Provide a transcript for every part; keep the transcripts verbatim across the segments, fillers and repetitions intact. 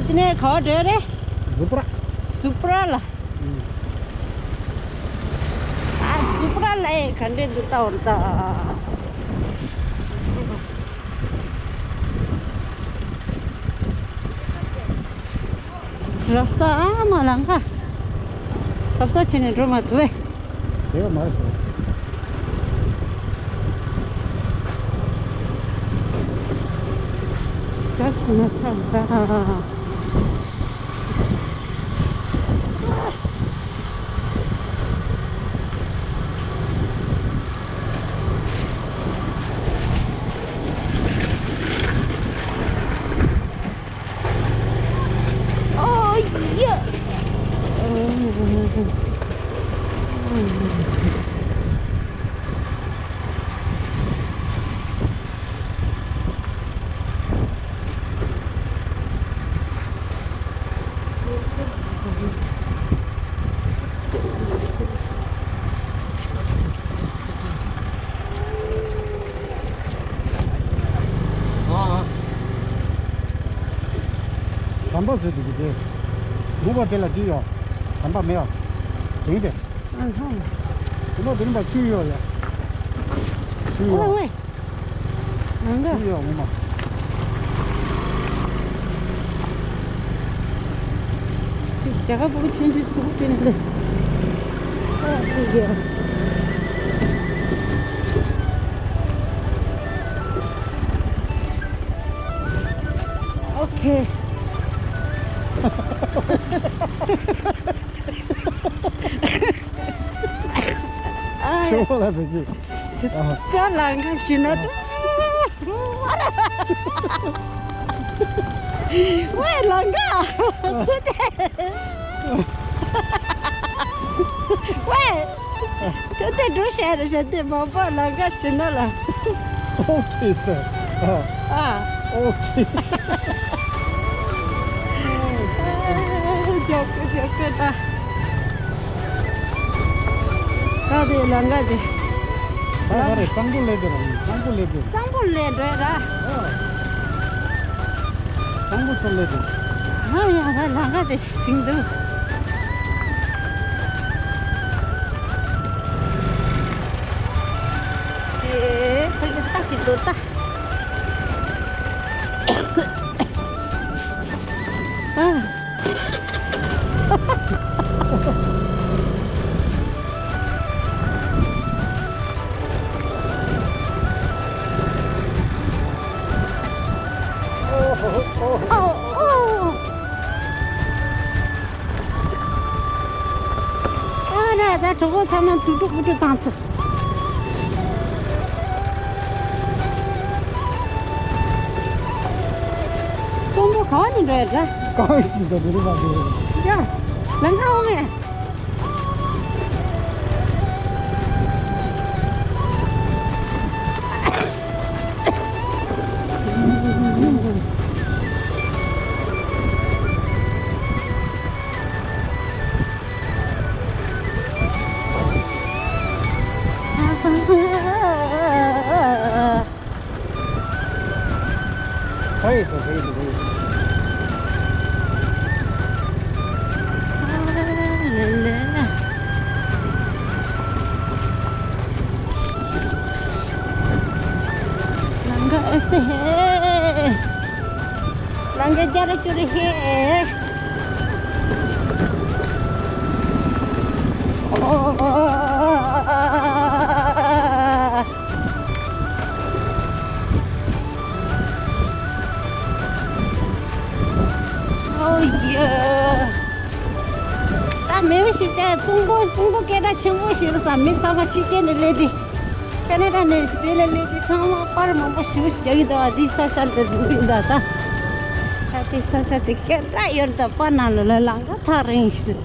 དེ་ནས་ག་བ་འགྲོ་རེད། ཟུ་པྲ། ཟུ་པྲ་ལ། ཨ། ཟུ་པྲ་ལ་ཡི་ག་འདྲས་འདུག་ལྟ་བར་ལྟ། ར་སྟ་ཨ་མ་ལང་ཀ་སབ་སབ་བྱས་ནས་འགྲོ་མ་ཐུབ་པས། བྱས་པ་མ་རེད་ཟེར། བྲག་སུ་མ་ཆགས་ད། ཨོ་ཡ། ཟམ་པ་བཟོས་འདུག་གི་དེ། ངུ་བ་དེ་ལ་འདི་ཡོད། ཟམ་པ་མེད་ཡོད། དེང་དེ། ཨ་ཧ། དེ་ལ་དེ་རིང་པ་ཆུ་ཡོད་ཡ། ཆུ་ཡོད། ཨོ་ཝེ། ནང་ག་ཆུ་ཡོད་ངོ་མ། རྒྱ་གར་ཕྲུ་གུ་ཆུང་ཆུང་གཟུགས་པོ་སྟོན་ལས། ཨ་ཧུ་ཡ། ཨོ་ཁེ། ཨ། ཆུ་བོ་ལ་ཟེར་གྱི། ཨ། ད་ལང་ཀ་ཤི་ན་ཏུ། ཝེ་ལང་ཀ། ཚེ་དེ། ཝེ། ད་དེ་འགྲོ་ཤེས་རེད་ཤེས་དེ་མ་པ་ལང་ཀ་ཤི་ན་ལ། ཨོ་ཁེ་སར། ཨ། ཨ། ཨོ་ཁེ། ཇོ་ཀོ་ཇོ་ཀོ་ད། ད་དེ་ལང་ཀ་དེ། ད་ག་རེ་གཙང་པོ་ལས་དེ་ར་གཙང་པོ་ལས་དེ། གཙང་པོ་ལས་འགྲོ་ཡ་ར། ཨ། གཙང་པོ་ཚོ་ལས་དེ། ཨ་ཡ་ད་ལང་ཀ་དེ། ཟིང་འདུག་ཨེ། ཁོ་གི་ལྟ་ཅིག་འདུག་ལྟ། ཨ། ཨོ་ཨོ། ཨ་ན་ད་གྲོགས་པོ་ཚང་མ་དུག་དྲུག་པུ་དྲུག་བཏང་ཚར། གཙང་པོ་ག་བ་ནས་འགྲོ་ཡ་འདྲ། གང་ཞིག་འགྲོ་དེ་རུ་མ་འགྲོ། ཡ། ལམ་ཁ་འོང་མེད། ལང་ཀ་ཨེ་སེ་ཧེ། ལང་ཀ་རྒྱ་ར་ཅུ་ར་ཧེ། ཨོ། ཨོ་ཡ། ད་མེ་བོ་ཞིག་བྱས་གཙང་པོ་གཙང་པོ་སྐད་གྲགས་ཆེན་པོ་ཞིག་རེད་ས། མི་ཚང་མ་ཕྱི་རྒྱལ་ནས་སླེབས་ཏེ། ཁེ་ན་ཌ་ནས་སྤེ་ལ་སླེབས་ཏེ་ཚང་མ་པར་མང་པོ་ཞེ་པོ་ཞིག་རྒྱག་གི་འདུག་ཨ། འདི་ས་ཆ་འདི་འདུག་ཡིན་ད་ད། ད་དེ་ས་ཆ་དེ་སྐད་གྲགས་ཡོད་རེད་ད། པར་ནང་ལ་ལ་ལང་ཀ་ཐག་རིང་ཞིག་འདུག་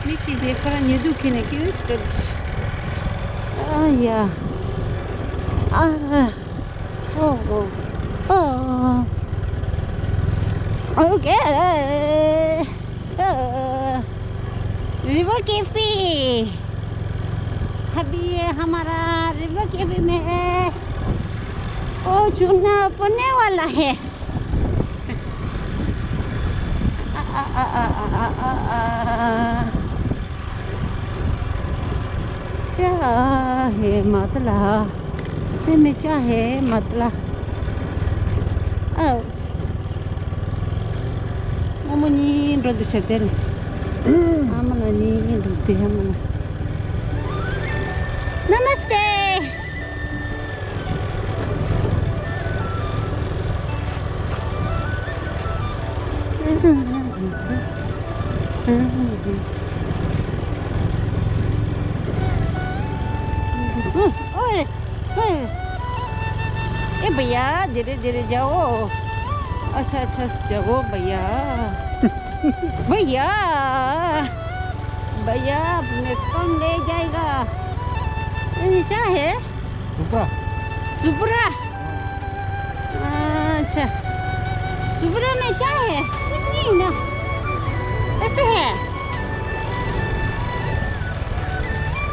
མི་གཅིག་དེ་ཁོ་རང་ཉལ་འདུག་ཁྱེར་ནས་སྐྱིད་པོ་ཞིག་འགྲོ་འདུག་ཨ་ཡ། ཨ། ཨོ་ཨོ་ཨོ། ཨོ་ཀེ། river cafe. अभी ये हमारा रिवर कैफे में है। ओ चूना पुणे वाला है। ཨ་ཨ་ཨ་ཨ་ཨ། क्या है मतलब? तेरे में क्या है मतलब? ཨ། ཨ་མ་ནི་འགྲོ་དུ་ཆ་དེ་ལ། ཨ་མ་ལ་ནི་འགྲོ་དུ་ཨ་མ་ལ། नमस्ते। ओए, ओए। ए भैया, धीरे धीरे जाओ। अच्छा अच्छा से जाओ भैया। भैया, भैया, अपने कौन ले जाएगा? ये क्या है? जुब्रा। जुब्रा? अच्छा। जुब्रा में क्या है? कुछ नहीं ना। ऐसे है।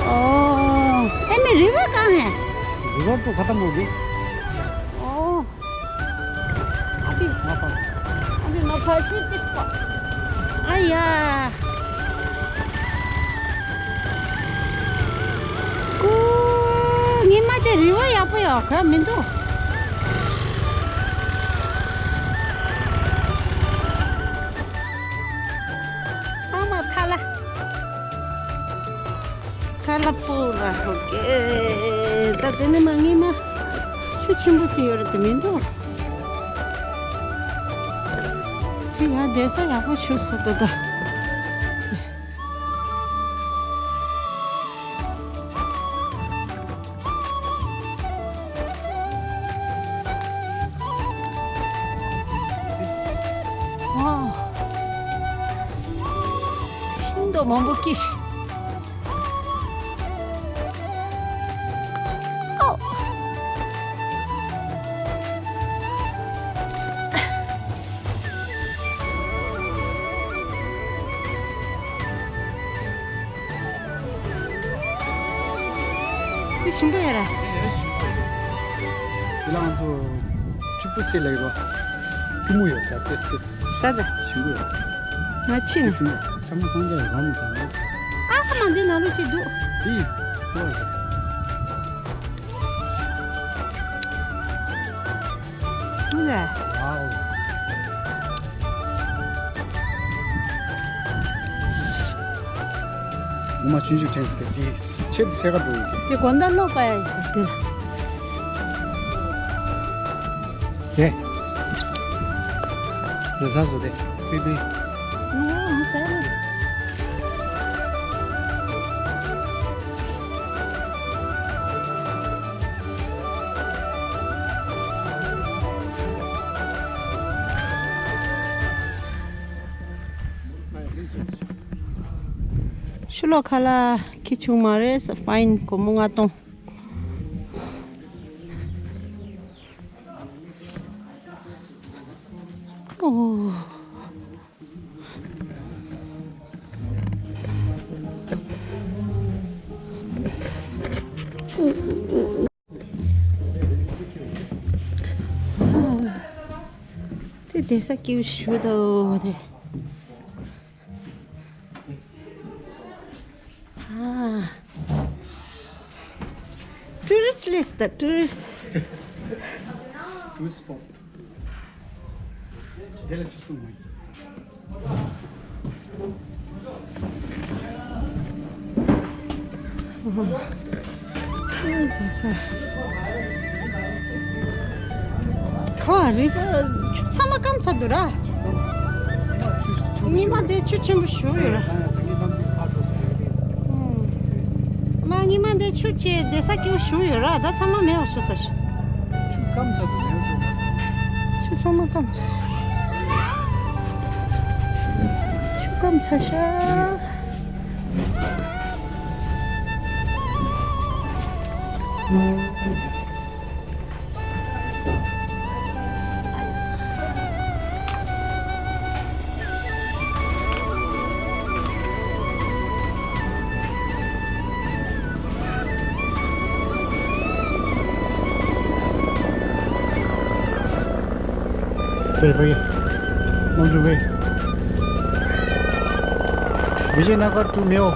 ओ, ए, में रिवर कहाँ है? रिवर तो खत्म हो गई। ओ। अभी, अभी नफाशी किसको? आया। ཀུ། ཉི་མ་དེ་རི་བོ་ཡག་པོ་ཡོད་ག་མི་འདུག་ཨ་མ་ཐ་ལ། ཐ་ལ་པུ་ར་ཧོ་ཀེ། ད་དེ་ནི་མ་ངེས་མ། ཆུ་ཆེན་པོ་ཅིག་ཡོད་རེད་དེ་མི་འདུག་དེ་ཡང་བསྡད་ས་ཡག་པོ་བྱུང་སོང་ད་ད། ཝའོ། ཤིང་སྡོང་མང་པོ་སྐྱེས། ཨོ། དེ་ཞིམ་པོ་ཡོད་ར། དེ་ལ་ང་ཚོ་ཅི་པུ་སེ་ལབ་ཡོད་པ། ཀྲི་མུ་ཡོད་ད་ཏེས་ཏེ། ས་ད། ཞིམ་པོ་ཡོད། ང་ཕྱིན། ས་མ་གཙང་རྒྱ་ཡོད་རང་མོ་དང་ལོ་ས། ཨ་ཁ་མ་འདི་ན་ལོ་ཅི་འདུག་དེ་ཡིན། ཁོ་བ་ཟེར། ཨུ་ལེ། ཝའོ། ངོ་མ་ཆུང་ཆུང་དྲན་སྲིད་པའི་དེ་ཆེད་དུ་ཚད་ཀ་འགྲོ་ཡོད་ཀྱི། དེ་དགོང་དག་ལོག་པ་ཡ་ཡིན་ཟེར་དེ་ལ། དེ། རེ་ས་བཟོ་དེ་པི་པི། ངོ་མ་ཟེར། ཕྱི་ལོགས་ཁ་ལག་ཁྱི་ཆུང་མ་རེད་ས་ཕ་ཡིན་སྒོར་མོ་ལྔ་སྟོང་། ཨོ། དེ་བསྡད་ས་སྐྱིད་པོ་ཞིག་འདུག་དེ། ཨ། ཊུ་རི་སི་ཊི་ལེ་སི་ད་ཊུ་རི་སི་ཊི། ཊུ་རི་སི་ཊི་སི་པོ་ཊི། དེ་ལ་ཆུ་སྲུང་མ་ཡིན། ཁ་བ་རི་ཆུ་ཚང་མ་སྐམ་ཚར་འདུག་ར། ཉི་མ་དེ་ཆུ་ཆེན་པོ་ཞུ་ཡོད་ར། མ་ཉི་མ་འདི་ཆུ་ཆེ་བསྡད་ས་སྐྱིད་པོ་ཞིག་ཡོད་ར། ད་ཚང་མ་མེད་པ་བཟོས་ས་ཞིག་ཆུ་སྐམ་ཚར་དུ་མེད་བཟོས། ཆུ་ཚང་མ་སྐམ་ཚར། ཆུ་སྐམ་ཚར་ཤག Wait, wait. Move your way. Vijaynagar to Meo.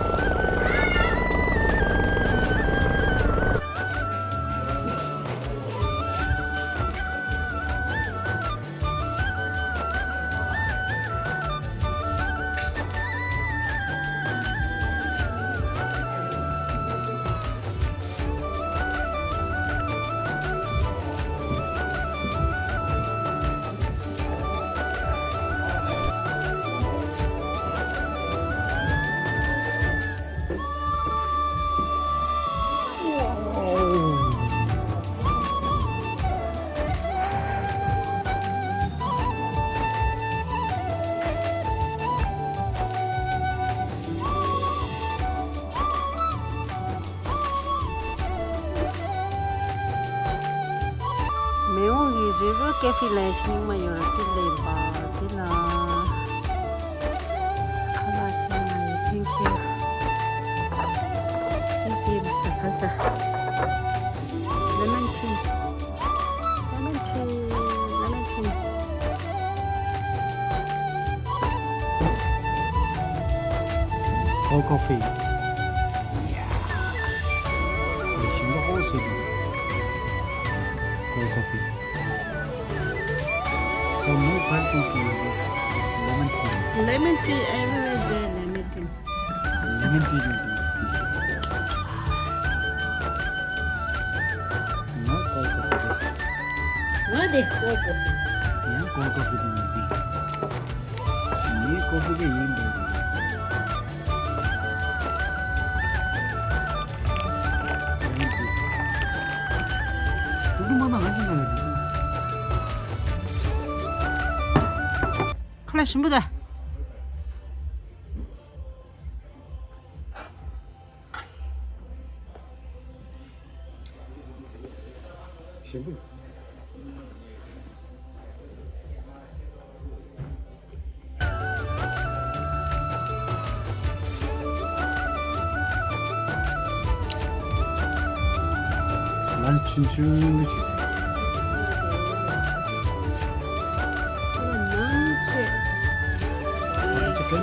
མེའོ་གི་རི་ཝར་ཀེ་ཧྥེ་ལ་ཡང་རྙིང་མ་ཡོད་ར། དེ་ལས་པ་དེ་ལ་ཁ་ལག་ཅན་ལ་ཡང་ཐེངས་ཁེ་དེ་ཅི་རེད་ས་ཕར་ས་ལེ་མོན་ཊི། Lemon tea, lemon tea. Cold coffee. Yeah. Cold coffee. So no preference, lemon tea. Lemon tea, every day lemon tea. Lemon tea ལ་འདུག་ང་cold coffee དེ། ང་དེ་cold coffee། ཡང་cold coffee དེ་ང་འདི། ངའི་coffee དེ་ཡིན་འདུག་ཡང་འདི། ཀྲུག་ཀྲུག་མ་མ་ང་ཅི་ང་ལ་འདུག་ཁ་ལག་ཞིམ་པོ་ད། ཞིམ་པོ། ལན་ཆུང་ཆུང་ཞིག་ལན་ཆེ། ལན་ཆེ་ཀན། ཚ་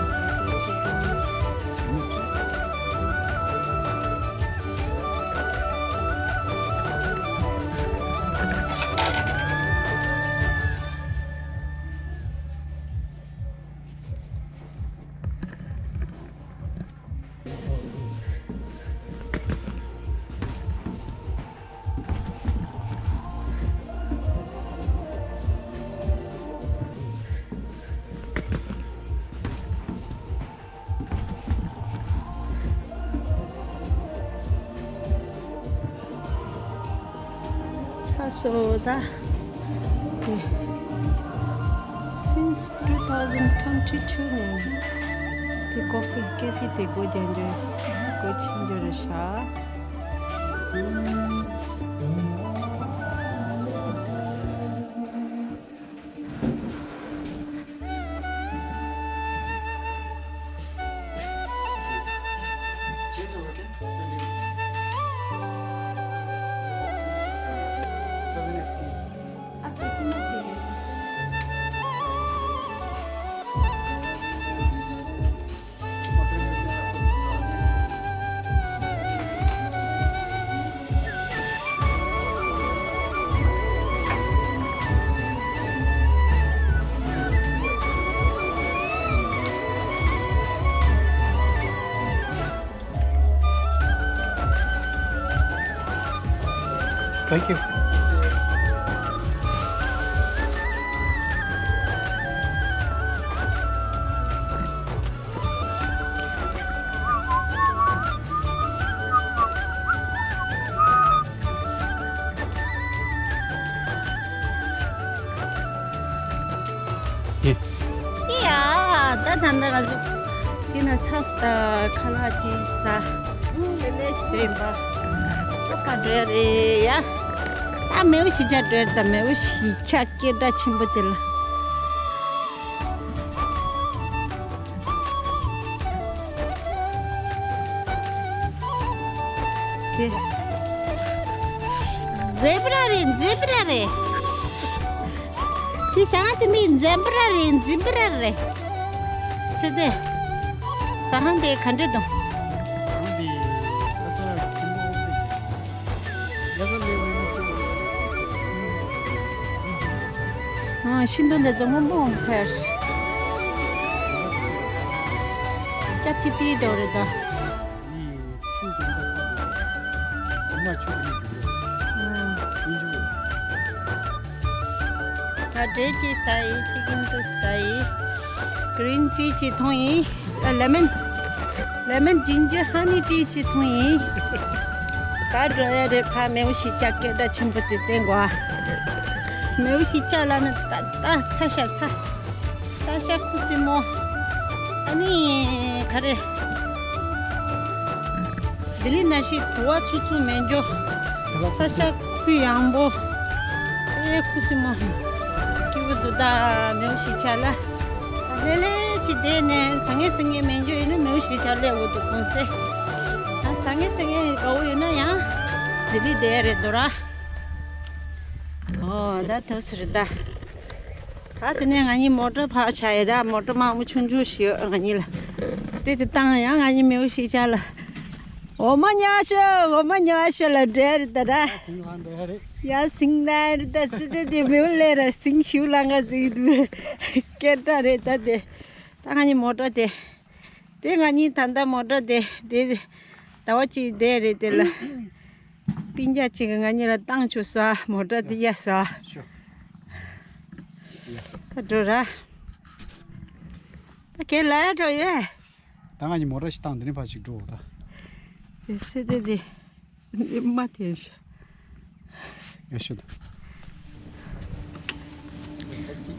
སོ་ད། Since two thousand twenty-two ནས་དེ་ཀོ་ཧྥི་ཀེ་ཧྥེ་དེ་སྒོ་རྒྱག་འགྲོ་སྒོ་ཕྱེ་འགྲོ་རེད་ཤག Thank you. ཡ། ད་ད་ནང་ང་ཚོ་དེ་ན་ཚ་སུ་ད་ཁ་ལག་ཅིག་ཟ། ལེ་ལེ་ཞིག་དེ་ཡིན་པ། ད་ག་འགྲོ་ཡ་རེད་ཡ། ད་མེའོ་གཞིས་ཆགས་འགྲོ་ཡ་རེད། ད་མེའོ་གཞིས་ཆགས་སྐད་གྲགས་ཆེན་པོ་དེ་ལ། དེ། ཛེབ་ར་རེད། ཛེབ་ར་རེད། དེ་ཟ་དེ་མི་ཛེབ་ར་རེད། ཛེབ་ར་རེད། ཚེ་ཚེ། ཟ་ཁང་དེ་ག་འདྲས་འདུག་ཟ་ཁང་དེ་ས་ཆ་ཁྱིམ་པོ་ཨོ་སི་ཡ་ས་ལེ་བའི་ནི་ཁྱོད་ཨ་ཤིན་ཏུ་འདི་ཚོ་སྔོན་པོ་འོང་ཚར། ཅ་ཐི་ཏི་འགྲོ་རེད་ད། ཆུ་དེ་འདྲ་ཁ་དེ་ཨ་མ་ཆུ་དེ་འདྲ་ཨ། ཨིན་ཇུ། ད་འབྲས་ཅིག་ཟ་ཡི། ཅི་ཀིན་དུ་ཟ་ཡི། གི་རིན་ཅི་ཅིག་འཐུང་ཡི། ཨ་ལེ་མོན། ལེ་མོན་ཇིན་ཇར་ཧ་ནི་ཏི་ཅིག་འཐུང་ཡི། ག་འགྲོ་ཡ་རེད། ཕ་མེའུ་ཤི་ཅག་སྐད་སྒྲ་ཆེན་པོ་དེ་བསྟན་དགོས་ཨ། མེའུ་ཤི་ཅག་ལ་ནི་ད་ད་ཚ་ཤ་ཚ། ས་ཤ་ཁུ་སིམ་མོ། ཨ་ནི་ག་རེ། ལྡི་ལི་ནང་བཞིན་དུ་བ་ཆུ་ཆུ་མེད་འགྱོ། ས་ཤ་ཁུ་ཡངས་པོ། ཨེ་ཁུ་སིམ་མོ། སྐྱིད་པོ་འདུག་ད་མེའུ་ཤི་ཅག་ལ། ལྷོད་ལྷོད་ཅིག་བསྡད་ནས་ཟ་ངེ་ཟ་ངེ་མེད་འགྱོ་ཡིན་ན་མེའུ་ཤི་ཅག་སླེབས་འོ་འདུག་གོང་སེ། ད་ཟ་ངེ་ཟ་ངེ་དགའ་བོ་ཡོད་ན་ཡང་ལྡི་ལི་བསྡད་རེད་འདུག་ར། ཨོ་ད་ཐུགས་སུ་རེད་ད། ད་དེ་ནས་ང་གཉིས་མོ་ཊ་ཕར་ཆག་ཡོད་ད། མོ་ཊ་དམར་མོ་ཆུང་ཆུང་ཞིག་ཡོད་ང་གཉིས་ལ། དེ་དེ་བཏང་ཡང་ང་གཉིས་མེའུ་ཤི་ཅག་ལ། འོ་མ་ཉག་ཤོ་འོ་མ་ཉག་ཤོ་ལ་འདྲེ་རེད་ད་ར། ཡ་སིང་ན་རེད་ད་ཙི་དེ་དེ་མེའུ་ལས་ར་སིང་ཤིའུ་ལ་ང་ཙི་དུ་སྐད་སྒྲ་རེད་ད་དེ། ད་ང་གཉིས་མོ་ཊ་དེ། དེ་ང་གཉིས་ད་ལྟ་མོ་ཊ་དེ་དེ་ཟླ་བ་གཅིག་བསྡད་རེད་དེ་ལ། སྤུན་ཀྱག་ཅིག་གིས་ང་གཉིས་ལ་བཏང་བཅུག་ས་མོ་ཊ་དེ་གཡར་ས། ཤོ། ད་འགྲོ་ར། ད་གེ་ལ་ཡ་འགྲོ་ཡོད། ད་ང་གཉིས་མོ་ཊ་ཞིག་བཏང་དེ་ནས་ཕར་ཞིག་འགྲོ་ད། དེ་སེ་དེ་དེ། མ་དེ་ཤ། ཡ་ཤོད།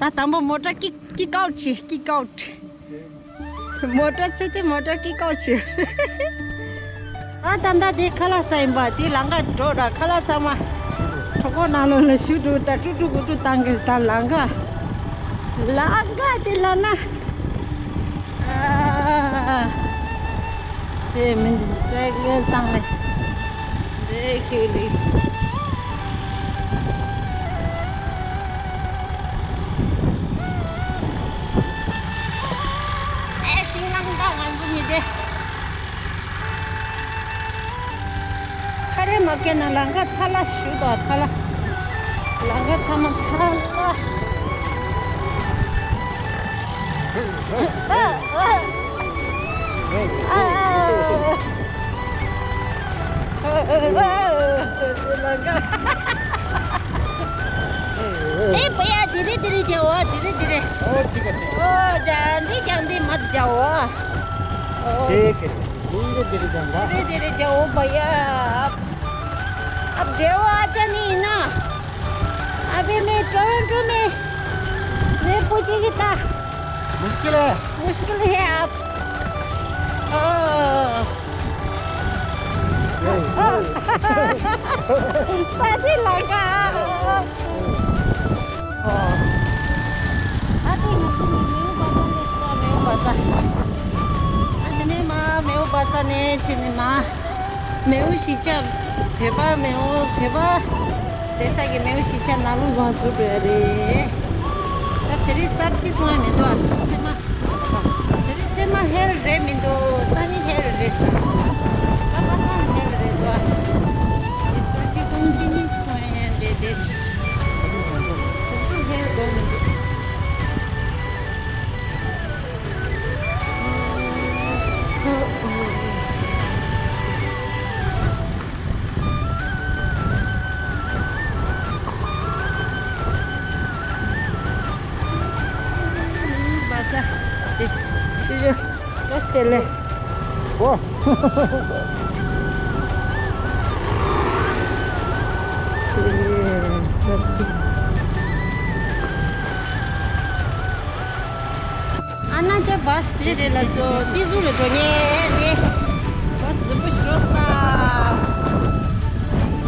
ད་དང་པོ་མོ་ཊ་ཀིག་ཀིག་ཨའུཊ་བྱེད། ཀིག་ཨའུཊ། མོ་ཊ་ཚེ་དེ་མོ་ཊ་ཀིག་ཨའུཊ་བྱེད། ཨ་ད་ད་དེ་ཁ་ལག་ཟ་ཡིན་པ་དེ་ལམ་ཁ་འགྲོ་ར། ཁ་ལག་ཚང་མ་གྲོད་ཁོག་ནང་ལོགས་ལ་ཞུ་འགྲོ་ད། ཀྲུག་ཀྲུག་ཀྲུག་ཀྲུག་བཏང་གི་ད་ལམ་ཁ། ལམ་ཁ་དེ་ལ་ན། ཨ། དེ་མིན་སའི་ཀལ་བཏང་ནས་དེ་ཁྱེར་ལི། ཨེ་ཤིང་ནང་ད་ང་ཚོ་གཉིས་དེ། ཁ་རེ་མ་སྐྱེས་ན་ལམ་ཁ་ཐལ་ལ་ཞུ་དང་ཐལ་ལ། ལམ་ཁ་ཚང་མ་ཐལ་ལ། ཨ་ཨ་ཨ་ཨ། ལམ་ཁ། ཨེ་བ་ཡ། དེ་རེད་དེ་རེད་རྒྱ་བོ། དེ་རེད་དེ་རེད། ཨོ་ཅི་ག་ཅི། ཨོ་རྒྱ་འདི་རྒྱ་འདི་མ་རྒྱ་བོ། ཨོ། ཅི་ག་ཅི། དེ་རེད་དེ་རེད་རྒྱ་འདི། དེ་རེད་དེ་རེད་རྒྱ་བོ་བ་ཡ། अब देवा चनी ना। अभी मैं टोरंटो में नहीं पहुंचेगी था। मुश्किल है। मुश्किल है आप। ओ। पति लगा। ཨ་ཏི་ང་ཚོ་ནི་མེའུ་བ་ཙ་ལས་སོ། མེའུ་བ་ཙ། ཨ་དེ་ནས་མ་མེའུ་བ་ཙ་ནས་ཕྱིན་ནས་མ་མེའུ་ཤི་ཅག་བོད་པ་མེའུ་བོད་པ་བསྡད་ས་གི་མེའུ་ཤི་ཅག་ནང་ལོགས་ལ་འཛུལ་འགྲོ་ཡ་རེད། ད་དེ་རིང་གཟའ་གཅིག་མཚུངས་ཡ་མི་འདུག་ཨ། ཚེས་མ། དེ་རིང་ཚེས་མ་ཧེལ་རེད་མི་འདུག་སང་ཉིན་ཧེལ་རེད་ཟེར། གཟའ་པ་སངས་ཧེལ་རེད་འདུག་ཨ། དེ་གཟའ་གཅིག་སྟོང་གཅིག་གཉིས་སྟོང་ཡ་འདྲེ་འདྲེ། དེ་ཚོ་ཧེལ་དགོས་མི་འདུག་བ་ཙ། དེ་ཕྱི་རུ་བཀྲ་ཤིས་བདེ་ལེགས། ཨོ། ཨ་ན་ཅག་བཱས་དེ་རེད་ལ་སོ། ཏི་ཟུ་ལ་འགྲོ་ཉེ་དེ། བཱས་རྫིག་པོ་ཞིག་རོལ་སྟ།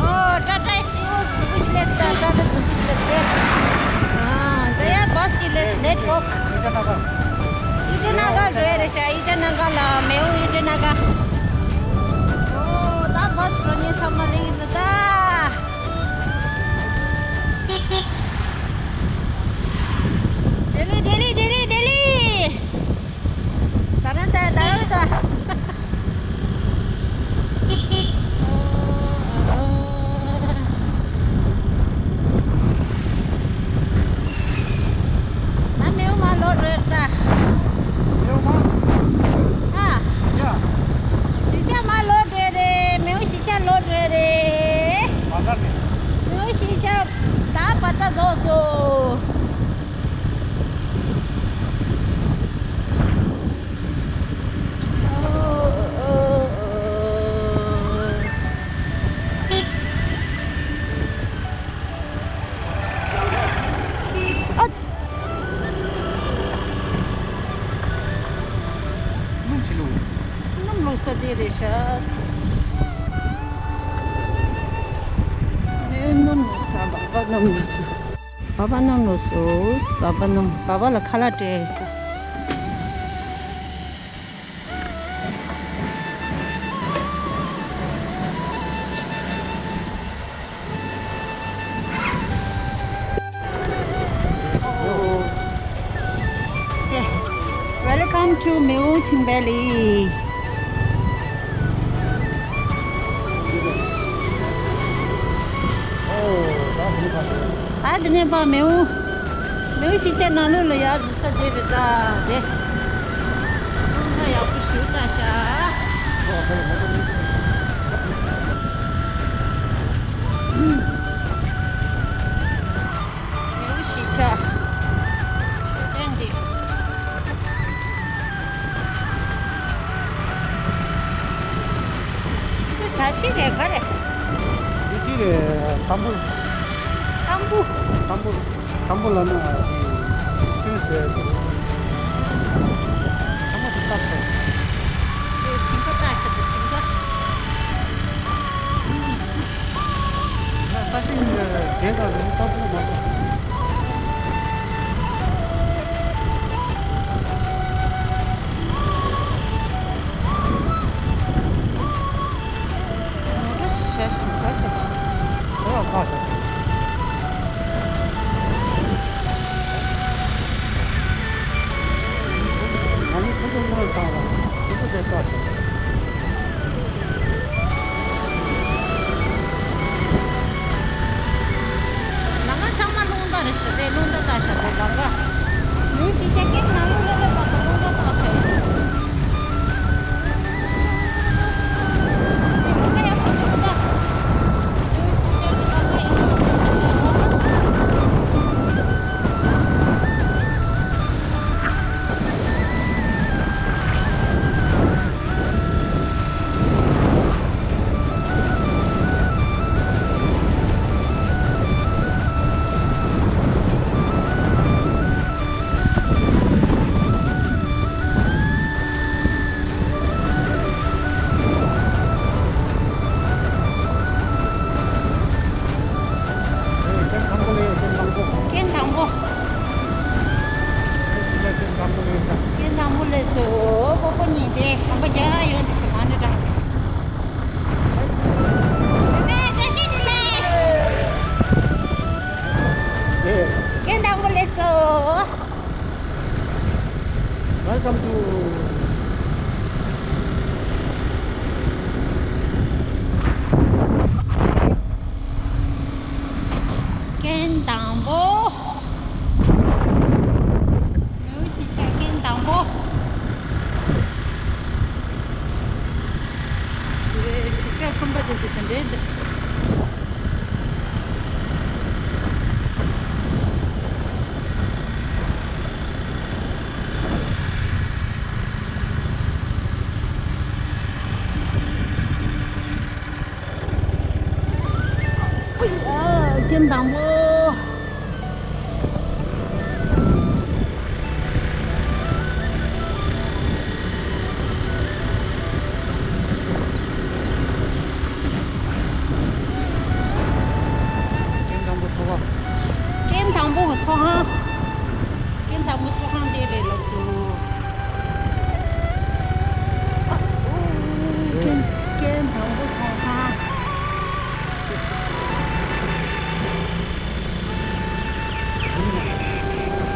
ཨོ་ཊ་ཊ་ཞིག་རྫིག་པོ་ཞིག་སླེབས་སྟ། ཊ་ཊ་རྫིག་པོ་ཞིག་སླེབས་སྟ། ཨ་ད་ཡ་བཱས་ཞིག་སླེབས་ནེཊ་ཝོག་ཨི་ཊ་ན་གྷལ་འགྲོ་ཡ་རེད་ཤག་ཨི་ཊ་ན་གྷལ་ལ་མེའུ་ཨི་ཊ་ན་གྷལ། ཨོ་ད་བཱས་འགྲོ་ཉེ་ཚང་མ་སླེབས་ཡིན་ད། བདེ་ལེགས་བདེ་ལེགས་བདེ་ལེགས་བདེ་ལེགས། རྡ་རམ་ས་ལ་རྡ་རམ་ས་ལ། སྣུམ་བླུགས་ས་དེ་རེད་ཤག་མོས་སྣུམ་བླུགས་ས། སྦག་སྦག་སྣུམ་བླུགས་ས། སྦག་སྦག་སྣུམ་བླུགས་སོ། སྦག་སྦག་སྣུམ། སྦག་སྦག་ལ་ཁ་ལག་སྤྲད་ས། Welcome to Meung Ching Valley. ཨ་དེ་ནས་པ་མེའུ། མེའུ་ཤི་ཆ་ནང་ལོགས་ལ་ཡར་འཛུལ་ས་དེ་རེད་ད་དེ། ཁོང་ཁ་ཡག་པོ་ཞིག་ལྟ་ཤག་མེའུ་ཤི་ཆ། ཤུགས་ལྡན་འདི། འདི་བྱ་ཤིང་རེད་ག་རེད། འདི་ཅི་རེད། ཏམ་བུ། ཏམ་བུ། ཏམ་བུ། ཏམ་བུ་ལབ་ན་འདི་ཆུ་ཟེར་འདི། ཚང་མ་འདི་བཏབ་ཤག་འདི་ཞིང་ཁ་བཏབ་ཤག་འདི་ཞིང་ཁ། ས་ཞིང་དེ་དང་རུ་ལྟ་བུ་མ་གཏོགས། ལམ་ཁ་ཚང་མ་རླུང་རྟ་རེད་ཤག་དེ་རླུང་རྟ་བཏགས་ཤག་དེ་ལམ་ཁ། མུ་ཤི་ཆ་ཀེམ་ནང་ལོགས་ལ་སླེབས་པ་དང་རླུང་རྟ་བཏགས་ཤག་རྐྱེན་དང་པོ། རྐྱེན་དང་པོ་སླེབས་སོང་། སྤོ་སྤོ་གཉིས་དེ་གོམ་པ་རྒྱག་ཡོང་དེ་ཞིག་མ་ནི་དྲང་། རྐྱེན་དང་པོ་སླེབས་སོང་། Welcome to རྐྱེན་དང་པོ། མེའུ་ཤི་ཆ་རྐྱེན་དང་པོ། དེ་ཤི་ཆ་ཁང་པ་དེ་དེ་དེ་འདྲའི་འདུག་རྐྱེན་དང་པོ། རྐྱེན་དང་པོ་ཚོགས་ཁང་། རྐྱེན་དང་པོ་གི་ཚོགས་ཁང་། རྐྱེན་དང་པོ་ཚོགས་ཁང་དེ་རེད་ལགས་སོ། རྐྱེན་རྐྱེན་དང་པོ་ཚོགས་ཁང་།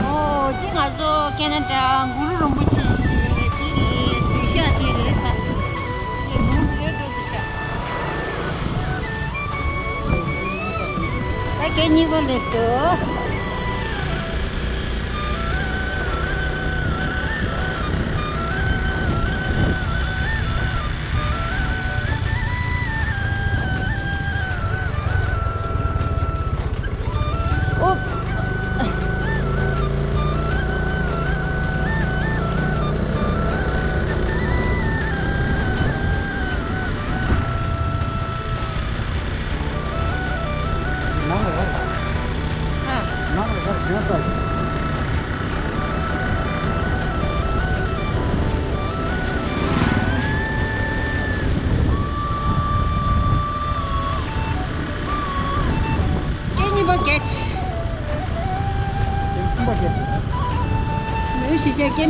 ཨོ་དེ་ང་ཚོ་ཁེ་ན་ཌ་གུ་རུ་རིན་པོ་ཆེ་ཞེས་དེ་རེད། གཟིགས་ཞག་དེ་རེད་ས། དེ་ལུང་བོད་འགྲོ་དུ་ཤག་ད་གད་སྙིགས་པ་ལས་སོ། ཨོ། ནང་ལ་ཡོད་ལ། ཨ།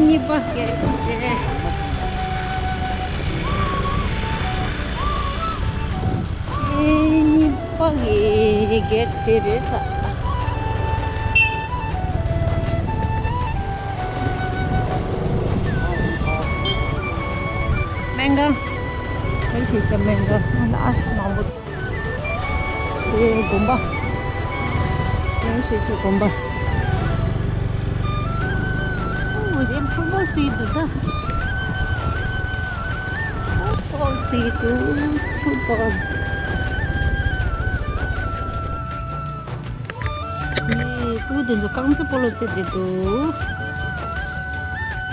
གཉིས་པ་གྱད་དེ། ཨེ་གཉིས་པ་གི་གྱད་དེ་རེད་ས། སྨན་ཁང་། ག་རེ་ཞིག་བྱ། སྨན་ཁང་ལ་ཨ་ཞེ་མང་པོ། དེ་དགོན་པ། ཡང་ཞེ་ཆེ་དགོན་པ། ཨོ་དེ་ཕུཊ་བོལ་རྩེད་འདུག་ད། ཕུཊ་བོལ་རྩེད་འདུག་ཕུཊ་བོལ། དེ་ཕྲུ་གུ་དེ་ཚོ་རྐང་རྩེད་སྤོ་ལོ་རྩེད་བསྡད་འདུག་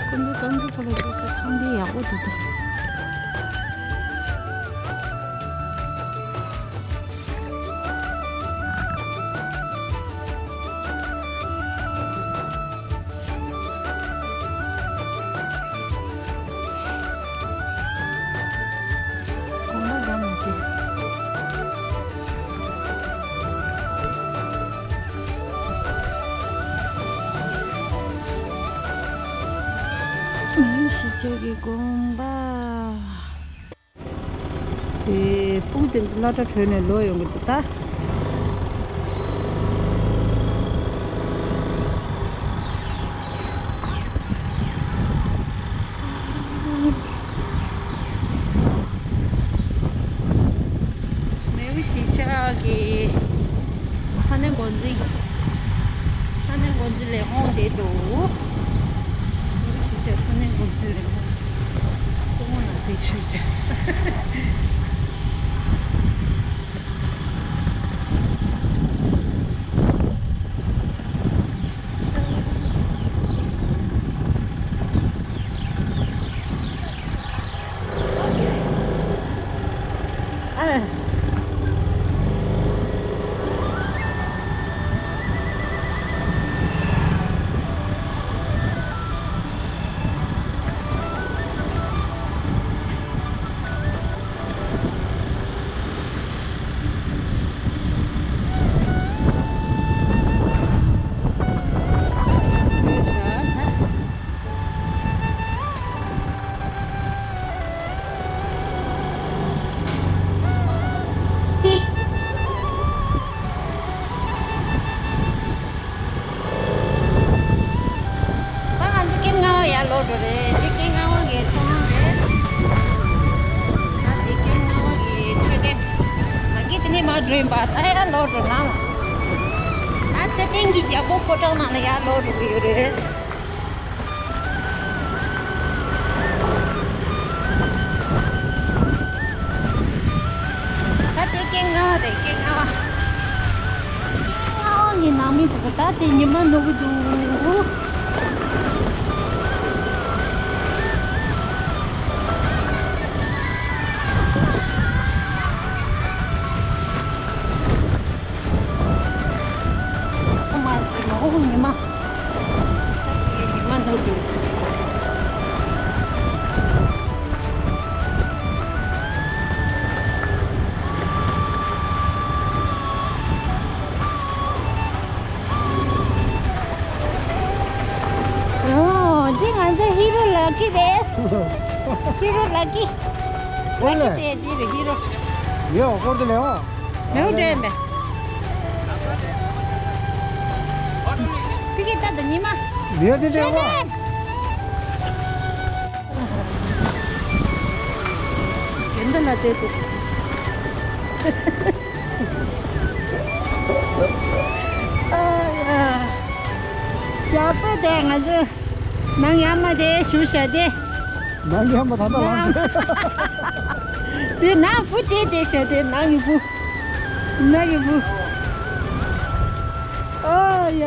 ཁོ་ཚོ་རྐང་རྩེད་སྤོ་ལོ་རྩེད་ས་ཁང་དེ་ཡག་པོ་འདུག་ད། ཞེ་ཆེ་གི་དགོན་པ། དེ་ཕྲུ་གུ་དེ་ཚོ་སློབ་གྲྭ་གྲོལ་ནས་ལོག་ཡོང་གི་འདུག་ད། མེའུ་གཞིས་ཆགས་ཀྱི་ས་གནས་འགོ་འཛིན། ས་གནས་འགོ་འཛིན་ལས་ཁུངས་དེ་འདུག་མེའུ་གཞིས་ཆགས་ས་གནས་འགོ་འཛིན་ལས་ཁུངས། ཁོ་མོ་ན་དེ་ཆོས་ཅན། ད་ང་ཚོ་ཀེམ་ལྔ་པ་ཡར་ལོག་འགྲོ་རེད། འདི་ཀེམ་ལྔ་པ་གི་ཚོང་ཁང་རེད། ད་འདི་ཀེམ་ལྔ་པ་གི་མཆོད་རྟེན། ང་གིས་དེ་ནས་མར་འགྲོ་ཡིན་པ། ད་ཡར་ལོག་འགྲོ་ནང་ལ། ད་མཆོད་རྟེན་གྱི་རྒྱལ་པོ་ཕོ་བྲང་ནང་ལ་ཡར་ལོག་འགྲོ་གི་ཡོད་རེད། ད་དེ་ཀེམ་ལྔ་པ་རེད། ཀེམ་ལྔ་པ། ཀེམ་ལྔ་པ་ནི་ནང་མི་འདུག་ད་དེ་ཉི་མ་ནུབ་ཀྱི་འདུག་ཨོ་མ་ཟེར་མ། ཨོ་ཉི་མ། ཉི་མ་ནུབ་འདུག་ཨོ། འདི་ང་ཚོ་ཧི་རོ་ལ་ཀི་རེད། ཧི་རོ་ལ་ཀི། ལ་ཀི་ཟེར་འདི་རེད། ཧི་རོ། ཡོ་སྐོར་དེ་ལེའོ། མེའུ་འདྲེན་པས། ཕི་ཀི་ཏ་ད་ཉི་མ། ལེའོ་དེ་འདྲེན་པ། གན་ད་ལ་དེ་དེ། ཨ་ཡ། ཡག་པོ་དེ་ང་ཚོ་ནང་ཡར་མར་དེ་བཞུགས་བཞག་དེ། ནང་ཡར་མར་ད་ལྟ་ལངས་སོང་། དེ་ནང་བུ་དེ་དེ་བཞག་དེ་ནང་གི་བུ། ནང་གི་བུ། ཨ་ཡ།